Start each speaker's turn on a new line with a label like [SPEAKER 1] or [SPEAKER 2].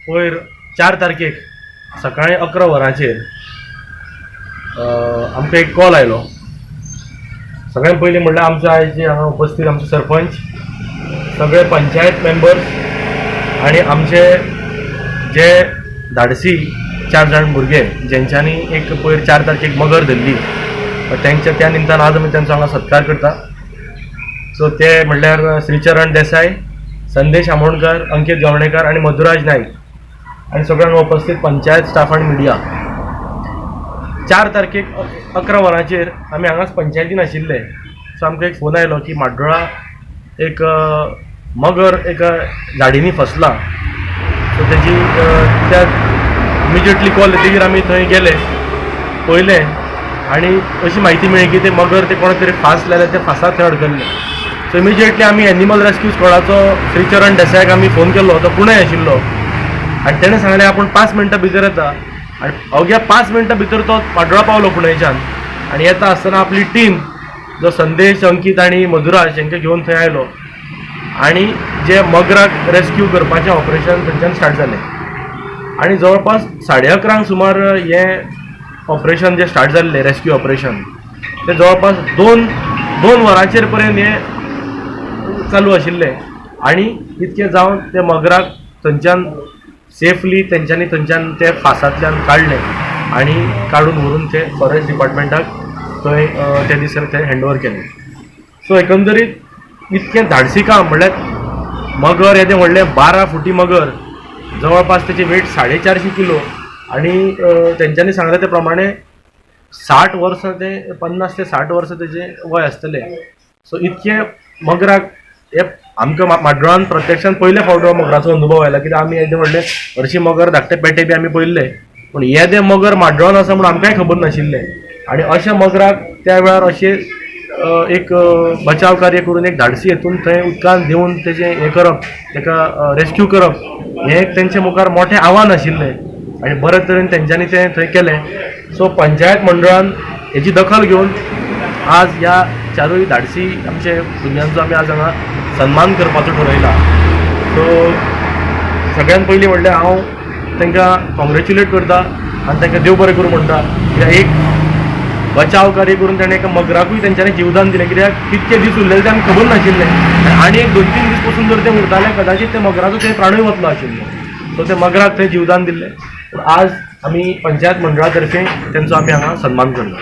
[SPEAKER 1] पयर 4 तारखेक सकाळी 11 वरांचेर आमकां एक कॉल आयलो. सगळ्यात पयलीं म्हणल्यार आमचे आयज जे हांगा उपस्थित आमचे सरपंच, सगळे पंचायत मेंबर्स आनी आमचे जे धाडसी 4 जाण भुरगे जेंच्यांनी एक पयर 4 तारखेक मगर धरली, तेंच्या त्या निमतान आज आमी तेंचो हांगा सत्कार करता. सो ते म्हणल्यार श्रीचरण देसाय, संदेश आमोणकर, अंकित गावणेकर आनी मधुराज नाईक आनी सगळ्यांक उपस्थित पंचायत स्टाफ आनी मिडिया. 4 तारखेक 11 वरांचेर आमी हांगाच पंचायतीन आशिल्ले. सो आमकां एक फोन आयलो की म्हाड्डोळा एक मगर एका झाडींनी फसला. सो तेजी त्या इमिजिएटली कॉल येतकीर आमी थंय गेले, पळयलें आनी अशी म्हायती मेळ्ळी की ते मगर ते कोणा तरी फास लायले, ते फासाक थंय अडकल्ले. सो इमिजिएटली आमी एनिमल रेस्क्यू स्क्वॉडाचो श्रीचरण देसायाक आमी फोन केलो. तो पुणे आशिल्लो आनी तेणें सांगलें आपूण 5 मिनटां भितर येता. आनी अवघ्या 5 मिनटां भितर तो म्हाड्डोळा पावलो पुणेच्यान आनी येता आसतना आपली टीम जो संदेश, अंकीत आनी मधुराज हेंकां घेवन थंय आयलो आनी जे मगराक रेस्क्यू करपाचें ऑपरेशन थंयच्यान स्टार्ट जालें. आनी जवळपास 11:30 सुमार हें ऑपरेशन जें स्टार्ट जाल्लें रेस्क्यू ऑपरेशन तें जवळपास 2 वरांचेर पर्यंत हें चालू आशिल्लें. आनी इतकें जावन ते मगराक थंयच्यान सेफली तेंच्यांनी थंयच्यान ते फासांतल्यान काडलें आनी काडून व्हरून ते फॉरेस्ट डिपार्टमेंटाक थंय त्या दिसा ते हँड ओवर केलें. सो एकंदरीत इतकें धाडसी काम म्हणल्यार मगर येदें व्हडलें 12 फुटी मगर, जवळपास तेची वेट 450 किलो आनी तेंच्यांनी सांगलें ते प्रमाणे 60 वर्सां ते 50 ते 60 वर्सां तेजें वय आसतलें. सो इतकें मगराक हे आमकां म्हाड्डोळान प्रत्यक्षान पयले फावट हो मगराचो अनुभव आयला. कित्याक आमी येदें व्हडलें हरशीं मगर धाकटे पेटे बी आमी पळयल्ले, पूण येदें मगर म्हाड्डोळान आसा म्हूण आमकांय खबर नाशिल्लें. आनी अशें मगराक त्या वेळार अशें एक बचाव कार्य करून एक धाडसी हेतून थंय उदकान देंवून तेजें हें करप, तेका रेस्क्यू करप हें एक तेंचे मुखार मोठें आव्हान आशिल्लें आनी बरे तरेन तेंच्यांनी तें थंय केलें. सो पंचायत मंडळान हेजी दखल घेवन आज ह्या 4 धाडसी आमचे भुरग्यांचो आमी आज हांगा सन्मान करपाचो ठरयला. सो सगळ्यात पयलीं म्हणल्यार हांव तांकां कॉंग्रेच्युलेट करता आनी तांकां देव बरें करूं म्हणटा. कित्याक एक बचाव कार्य करून ताणें एका मगराकूय तेंच्यांनी जिवदान दिलें. कित्याक कितके दीस उरलेले तें आमकां खबर नाशिल्लें आनी एक 2-3 दीस पसून जर तें उरतालें कदाचीत ते मगराचो थंय प्राणूय वतलो आशिल्लो. सो ते मगराक थंय जिवदान दिल्लें. पूण आज आमी पंचायत मंडळा तर्फे तेंचो आमी हांगा सन्मान करता.